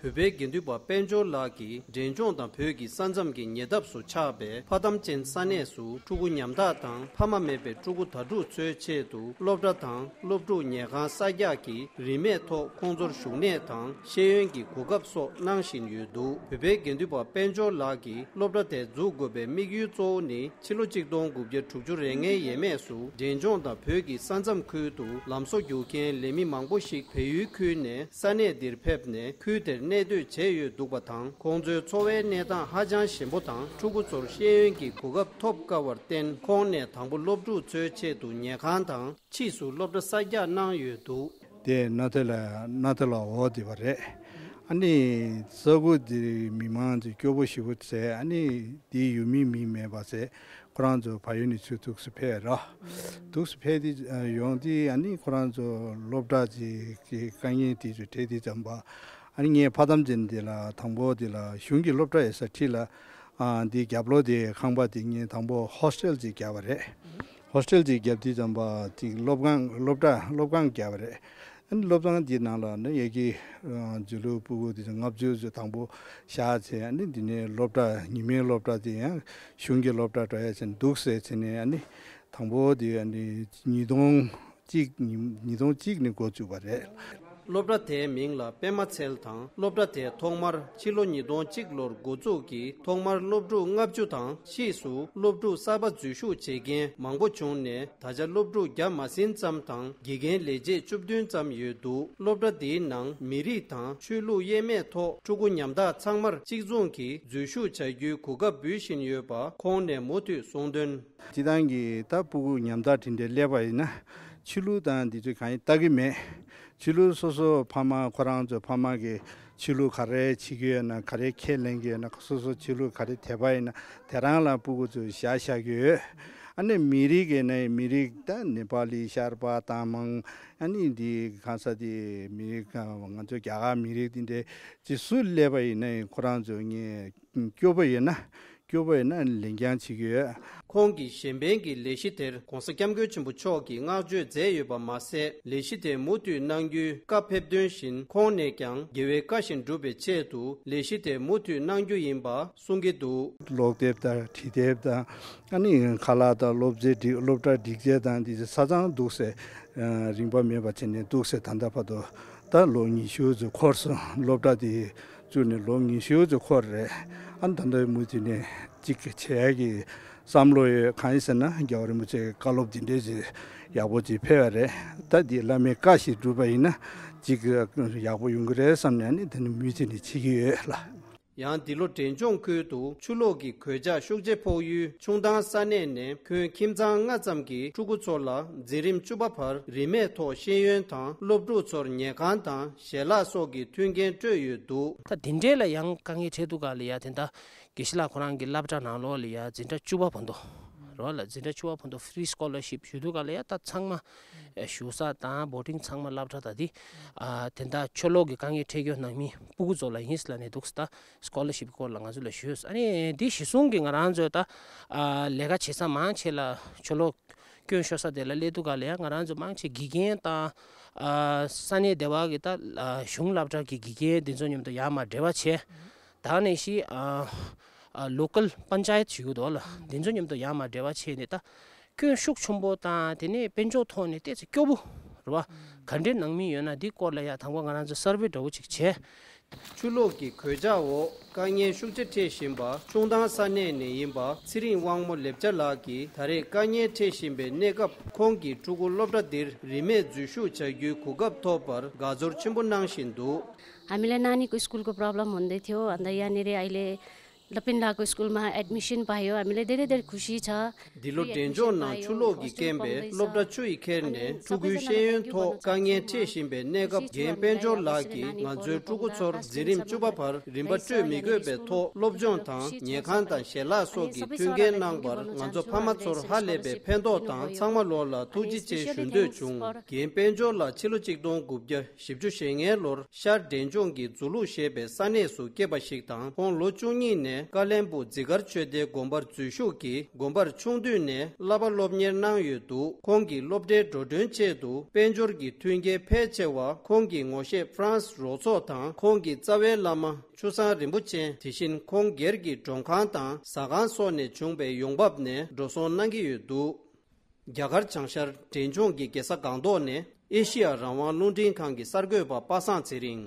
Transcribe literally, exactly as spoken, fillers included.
བོད་པའི་དགེ་འདུན་པ་དཔལ་འབྱོར་ལགས་ཀྱིས་འབྲས་ལྗོངས་དང་བོད་ཀྱི་ས་མཚམས་ཀྱི་ཉེ་འདབས་སུ་ཆགས་པའི་ཕ་དམ་ཅན་ས་གནས་སུ་ཕྲུ་གུ་ཉམ་ཐག་དང་ཕ་མ་མེད་པའི་ཕྲུ་གུ་དྭ་ཕྲུག་ཚོའི་ཆེད་དུ་སློབ་གྲྭ་དང་སློབ་ཕྲུག་ཉལ་ཁང་གསར་རྒྱག་གིས་རིན་མེད་ཐོག་ཁོང་ཚོར་བཞུགས་གནས་དང་ཤེས་ཡོན་གྱི་གོ་སྐབས་སོགས་གནང་བཞིན་ཡོད་འདུག་བོད་པའི་དགེ་འདུན་པ་དཔལ་འབྱོར་ལགས་ཀྱིས་སློབ་གྲྭ་དེ་འཛུགས་དགོས་པའི་དམིགས་ཡུལ་གཙོ་བོ་ནི། ཕྱི་ལོ་གཅིག་སྟོང་དགུ་བརྒྱ་དྲུག་ཅུ་རེ་ལྔའི་ཡས་མས་སུ་འབྲས་ལྗོངས་དང་བོད་ཀྱི་ས་མཚམས་ཁུལ་དུ་ལམ་བཟོ་རྒྱུག་མཁན་ལས་མི་མང་པོ་ཞིག་བལ་ཡུལ་ཁུལ་ནས་ས་གནས་འདིར་ཕེབས་ནས་ཁུལ་དེར་གནས་སྡོད་བྱས་ཡོད་འདུག་པ་དང་། ཁོང་ཚོའི་འཚོ་བའི་གནས་སྟངས་ཧ་ཅང་ཞན་པོ་དང་། ཕྲུ་གུ་ཚོར་ཤེས་ཡོན་གྱི་གོ་སྐབས་ཐོབ་དཀའ་བར་བརྟེན། ཁོང་ནས་དང་པོ་སློབ་ཕྲུག་ཚོའི་ཆེད་དུ་ཉལ་ཁང་དང་། ཕྱིས་སུ་སློབ་གྲྭ་གསར་རྒྱག་གནང་ཡོད་འདུག་དེ་ན་ཐེ་ལ་ན་ཐེ་ལ་འོ་དེ་བ་རེད། ཨ་ནི་ས་ཁུལ་དེ་མི་མང་ཚོ་སྐྱོ་པོ་ཞེ་པོ་བྱས། ཨ་ནི་དེའི་ཡུལ་མི་མི་མེད་པ་བྱས། ཁོ་རང་ཚོ་བལ་ཡུལ་ནས་ཚུར་འདུག་སེ་ཕེབས་ར། འདུག་སེ་ཕེབས་དེ་ཡོང་དེ་ཨ་ནི་ཁོ་རང་ཚོ་སློབ་གྲྭ་ཅིག་གི་དཀའ་ངལ་དེ་ཚོ་འཕྲད་དེ་ཙམ་པ། ཨ་ནི་ངས་ཕ་དམ་ཅན་དེ་ལ་དང་པོ་དེ་ལ་གཞུང་གི་སློབ་གྲྭ་ཡོད་ས་ཁྲིད་ལ། ཨ་འདི་རྒྱབ་ལོགས་དེ་ཁང་པ་དེ་ངས་དང་པོ་ཧོ་སི་ཊེལ་ཅིག་བརྒྱབ་པ་རེད། ཧོ་སི་ཊེལ་ཅིག་བརྒྱབ་དུས་ཙམ་པ་ཅིག་སློབ་ཁང་སློབ་གྲྭ་སློབ་ཁང་བརྒྱབ་པ་རེད། ཨ་ནི་སློབ་ཁང་དེའི་ནང་ལ་ནི་ཡ་གི་ཨ་མཛོད་ལུག་ཕྲུ་གུ་དེ་ཚོ་ལྔ་བཅུ་ཙམ་དང་པོ་བཞག་བྱས། ཨ་ནི་འདི་ནས་སློབ་གྲྭ་ཉི་མའི་སློབ་གྲྭ་དེ་ཡང་གཞུང་གི་སློབ་གྲྭ་འགྲོ་ཡ་བྱས་ནས་འདུག་སེ་བྱས་ནས། ཨ་ནི་དང་པོ་དེ་ཨ་ནི་ཉིས་སྟོང་གཅིག་ཉིས་ཉིས་སྟོང་གཅིག་ནས་འགོ་བཙུགས་པ་རེད། སློབ་གྲྭ་དེའི་མིང་ལ་པད་མ་ཚལ་དང་། སློབ་གྲྭ་དེ་ཐོག་མར་ཕྱི་ལོ་ཉིས་སྟོང་གཅིག་ལོར་འགོ་བཙུགས་ཀྱིས་ཐོག་མར་སློབ་ཕྲུག་ལྔ་བཅུ་དང་། ཕྱིས་སུ་སློབ་ཕྲུག་གསར་པ་འཛུལ་ཞུགས་བྱེད་མཁན་མང་པོ་བྱུང་ནས། ད་ཆ་སློབ་ཕྲུག་བརྒྱ་མ་ཟིན་ཙམ་དང་། དགེ་རྒན་ལས་བྱེད་བཅུ་བདུན་ཙམ་ཡོད་འདུག་སློབ་གྲྭ་འདིའི་ནང་མི་རིགས་དང་ཆོས་ལུགས་དབྱེ་མེད་ཐོག་ཕྲུ་གུ་ཉམ་ཐག་ཚང་མར་གཅིག་མཚུངས་ཀྱིས་འཛུལ་ཞུགས་བྱ་རྒྱུའི་གོ་སྐབས་འབུལ་བཞིན་ཡོད་པ་ཁོང་ནས་མུ་མཐུད་གསུངས་དོན། སྤྱི་བཏང་གི་ད་ཕྲུ་གུ་ཉམ་ཐག་དེ་འདྲ་སླེབས་པ་ཡིན་ན། ཆོས་ལུགས་དང་འདི་ཚོ་གང་ཡང་ལྟ་གི་མེད། ཆོས་ལུགས་སོ་སོ་ཕ་མ་ཁོ་རང་ཚོ་ཕ་མ་གི་ཆོས་ལུགས་ག་རེ་བྱེད་ཀྱི་ཡོད་ན། ག་རེ་ཁས་ལེན་གྱི་ཡོད་ན། སོ་སོ་ཆོས་ལུགས་ག་རེ་དད་པ་ཡིན་ན་དེ་རང་ལ་ཕྲུ་གུ་ཚོ་བཞག་བཞག་གི་ཡོད། ཨ་ནི་མི་རིགས་ཀྱི་ནས་མི་རིགས་ད་ནེ་པ་ལི་ཤར་པ་དང་མང་། ཨ་ནི་འདི་གང་ས་དེ་མི་རིགས་ང་ཚོ་རྒྱ་གར་མི་རིགས་དེ་འདྲ་ཅིག་སུ་སླེབས་པ་ཡིན་ན་ཁོ་རང་ཚོ་ངས་སྐྱོ་པོ་ཡོད་ན། སྐྱོ་པོ་ཡིན་ན་ལེན་རྐྱང་བྱེད་ཀྱི་ཡོད། ཁོང་གིས་གཞན་ཕན་གྱི་ལས་གཞི་དེར་༧གོང་ས་༧སྐྱབས་མགོན་ཆེན་པོ་མཆོག་གིས་བསྔགས་བརྗོད་མཛད་ཡོད་པ་མ་ཟད། ལས་གཞི་དེ་མུ་མཐུད་གནང་རྒྱུའི་བཀའ་ཕེབས་དོན་བཞིན་ཁོང་ནས་ཀྱང་རྒྱལ་བའི་བཀའ་བཞིན་སྒྲུབ་པའི་ཆེད་དུ་ལས་གཞི་དེ་མུ་མཐུད་གནང་རྒྱུ་ཡིན་པ་གསུང་གི་འདུག་ཀློག་དེབ་དང་བྲིས་དེབ་དང་། ཨ་ནི་ཁ་ལག་དང་སློབ་ཚན་སྒྲིག་སློབ་གྲྭ་སྒྲིག་ཆས་དང་འདི་ཚོ་ཆ་ཚང་འདུག་སེ་རིན་པ་མེད་པ་བྱས་ནས་འདུག་སེ་ད་ལྟ་བར་དུ་ད་ལོ་ཉི་ཤུ་ཙམ་འཁོར་སོང་། སློབ་གྲྭ་དེ་བཙུགས་ནས་ལོ་ཉི་ཤུ་ཙམ་འཁོར་རེད། ཨ་ནི་ད་ལྟ་མུ་མཐུད་ནས་གཅིག་བྱེད་ཡག་གི་བསམ་བློ་ཡོད། གང་ཡིན་ཟེར་ན་རྒྱལ་བ་རིན་པོ་ཆེའི་བཀའ་སློབ་འདི་འདྲས་ཅིག་ཡག་པོ་ཅིག་ཕེབས་པ་རེད། ད་འདི་བླ་མའི་བཀའ་བཞིན་བསྒྲུབས་པ་ཡིན་ན་ཅིག་ཡག་པོ་ཡོང་གི་རེད་བསམ་ནས། ཨ་ནི་དེ་ནི་མུ་མཐུད་ནས་བྱེད་ཀྱི་ཡོད་ལ། ཡང་འདི་ལོ་འབྲས་ལྗོངས་ཁུལ་དུ་ཆུ་ལོག་གི་གོད་ཆག་ཤུགས་ཆེ་ཕོག་ཡུལ་ཆུང་ཐང་ས་གནས་ནས་ཁྱོན་ཁྱིམ་ཚང་ལྔ་ཙམ་གྱི་ཕྲུ་གུ་ཚོ་ལ་འཛིན་རིམ་བཅུ་པ་བར་རིན་མེད་ཐོག་ཤེས་ཡོན་དང་སློབ་ཕྲུག་ཚོར་ཉལ་ཁང་དང་ཞལ་ལག་སོགས་ཀྱི་མཐུན་རྐྱེན་སྤྲོད་ཡོད་འདུག་ད་དེ་འདྲས་ལ་ཡང་དཀའ་ངལ་འཕྲད་འདུག་ག་ལ་ཡ། དེ་འདྲ་དགེ་བཤེས་ལགས་ཁོ་རང་གི་སློབ་གྲྭ་ནང་ལོགས་ལ་ཡ་འཛིན་གྲྭ་བཅུ་པ་བར་དུ་རོགས་ལ་འཛིན་གྲྭ་བཅུ་པ་བར་དུ་ཕི་རི་སི་ཀོ་ལར་ཤིབ་ཞུ་འདུག་ག་ལ་ཡ། ད་ཚང་མ་བཞུགས་ས་དང་བོར་ཌིང་ཚང་མ་སློབ་གྲྭ་ད་དེ་ཨ་དེ་འདྲ་ཆུ་ལོག་གི་དཀའ་ངལ་འཕྲད་མཁན་ནང་མི་ཕྲུ་གུ་ཚོ་ལ་ཡིན་ལ་ནས་འདུག་ད་སི་ཀོ་ལར་ཤིབ་སྐོར་ལ་ང་ཚོ་ལ་ཞུས། ཨ་ནི་འདི་གཞི་བཟུང་གི་ང་རང་ཚོ་ད་ཨ་ལས་ཀ་བྱེད་ས་མང་ཆེ་ལ་ཆུ་ལོག་སྐྱོན་ཤོར་ས་དེ་ལ་སླེབས་འདུག་ག་ལ་ཡ། ང་རང་ཚོ་མང་ཆེ་དགེ་རྒན་དང་ཨ་ས་གནས་སྡེ་བ་གི་ད་ཨ་གཞུང་སློབ་གྲྭ་གི་དགེ་རྒན་དེ་ཚོ་མཉམ་དུ་ཡར་མར་འབྲེལ་བ་བྱས། ད་ནས་ཤི་ཨ་ཨ་ལོ་ཀལ་པན་ཅ་ཡད་ཞུ་གི་འདུག་ལ། དེ་ཚོ་མཉམ་དུ་ཡར་མར་འབྲེལ་བ་བྱས་ནས་ད་སྐྱོན་ཤུགས་ཆེན་པོ་དང་དེ་ནས་དཔལ་འབྱོར་ཐོག་ནས་ཏོག་ཙམ་སྐྱོ་པོ་རེད་བ། ག་འདྲའི་ནང་མི་ཡོད་ན་འདི་སྐོར་ལ་ཡ་དང་པོ་ང་རང་ཚོ་སར་ཝེ་འདྲ་བོ་ཅིག་བྱས། ཆུ་ལོག་གི་གོད་ཆག་འོག་དཀའ་ངལ་ཤུགས་ཆེ་འཕྲད་བཞིན་པ་ཆུང་ཐང་ས་གནས་ནས་ཡིན་པ་ཚེ་རིང་དབང་མོ་ལེབ་ཅ་ལགས་ཀྱིས་ད་རེས་དཀའ་ངལ་འཕྲད་བཞིན་པའི་གནས་སྐབས་ཁོང་གི་ཕྲུ་གུ་སློབ་གྲྭ་འདིར་རིན་མེད་འཛུལ་ཞུགས་བྱ་རྒྱུའི་གོ་སྐབས་ཐོབ་པར་དགའ་ཚོར་ཆེན་པོ་གནང་བཞིན་འདུག हामीलाई नानीको स्कुलको प्रब्लम हुँदै थियो। अन्त यहाँनिर अहिले लपिन लागको स्कुलमा एडमिसन पायो। हामीलाई धेरै धेरै खुसी छ। འདི་ལོ་འབྲས་ལྗོངས་ནང་ཆུ་ལོག་གིས་རྐྱེན་པས་སློབ་གྲྭ་བཅུ་ཡི་ཁྱེར་ནས་ཕྲུ་གུའི་ཤེས་ཡོན་ཐོག་དཀའ་ངལ་འཕྲད་བཞིན་པའི་གནས་སྐབས་རྒན་དཔལ་འབྱོར་ལགས་ཀྱིས་ང་ཚོའི་ཕྲུ་གུ་ཚོར་འཛིན་རིམ་བཅུ་པ་བར་རིན་པ་སྤྲོད་མི་དགོས་པའི་ཐོག་སློབ་སྦྱོང་དང་ཉལ་ཁང་དང་ཞལ་ལག་སོགས་ཀྱི་མཐུན་རྐྱེན་གནང་བར་ང་ཚོ་ཕ་མ་ཚོར་ཧ་ལས་པའི་ཕན་ཐོགས་དང་ཚང་མ་ལོ་ལ་ཐུགས་རྗེ་ཆེ་ཞུ་འདོད་བྱུང་། རྒན་དཔལ་འབྱོར་ལགས་ཕྱི་ལོ་གཅིག་སྟོང་དགུ་བརྒྱ་བཞི་བཅུ་ཞེ་ལྔའི་ལོར་ཤར་འབྲས་ལྗོངས་ཀྱི་མཛོ་ལུག་ཞེས་པའི་ས་གནས་སུ་སྐྱེས་པ་ཞིག་དང་ཁོང་ལོ་བཅུ་གཉིས་ནས་ ཀ་བློན་སྦུག་ཛི་གར་ཆོས་སྡེའི་དགོན་པར་འཛུལ་ཞུགས་ཀྱིས་དགོན་པར་ཆུང་དུས་ནས་བསླབ་པ་སློབ་གཉེར་གནང་ཡོད་འདུག་ཁོང་གིས་སློབ་གྲྭའི་འགྲོ་གྲོན་ཆེད་དུ་དཔལ་འབྱོར་གྱི་མཐུན་རྐྱེན་ཕལ་ཆེ་བ་ཁོང་གི་ངོ་ཤེས་ཧྥ་རན་སི་རོགས་ཚོགས་དང་ཁོང་གི་རྩ་བའི་བླ་མ་ཆུ་བཟང་རིན་པོ་ཆེ། དེ་བཞིན་ཁོང་སྒེར་གྱི་མགྲོན་ཁང་དང་ཟ་ཁང་སོགས་ནས་བྱུང་པའི་ཡོང་འབབ་ནས་འགྲོ་སོང་གནང་གི་ཡོད་འདུག་རྒྱ་གར་བྱང་ཤར་འབྲས་ལྗོངས་ཀྱི་རྒྱལ་ས་སྒང་ཏོག་ནས་ཨེ་ཤི་ཡ་རང་དབང་རླུང་འཕྲིན་ཁང་གི་གསར་འགོད་པ་པ་སངས་ཚེ་རིང་།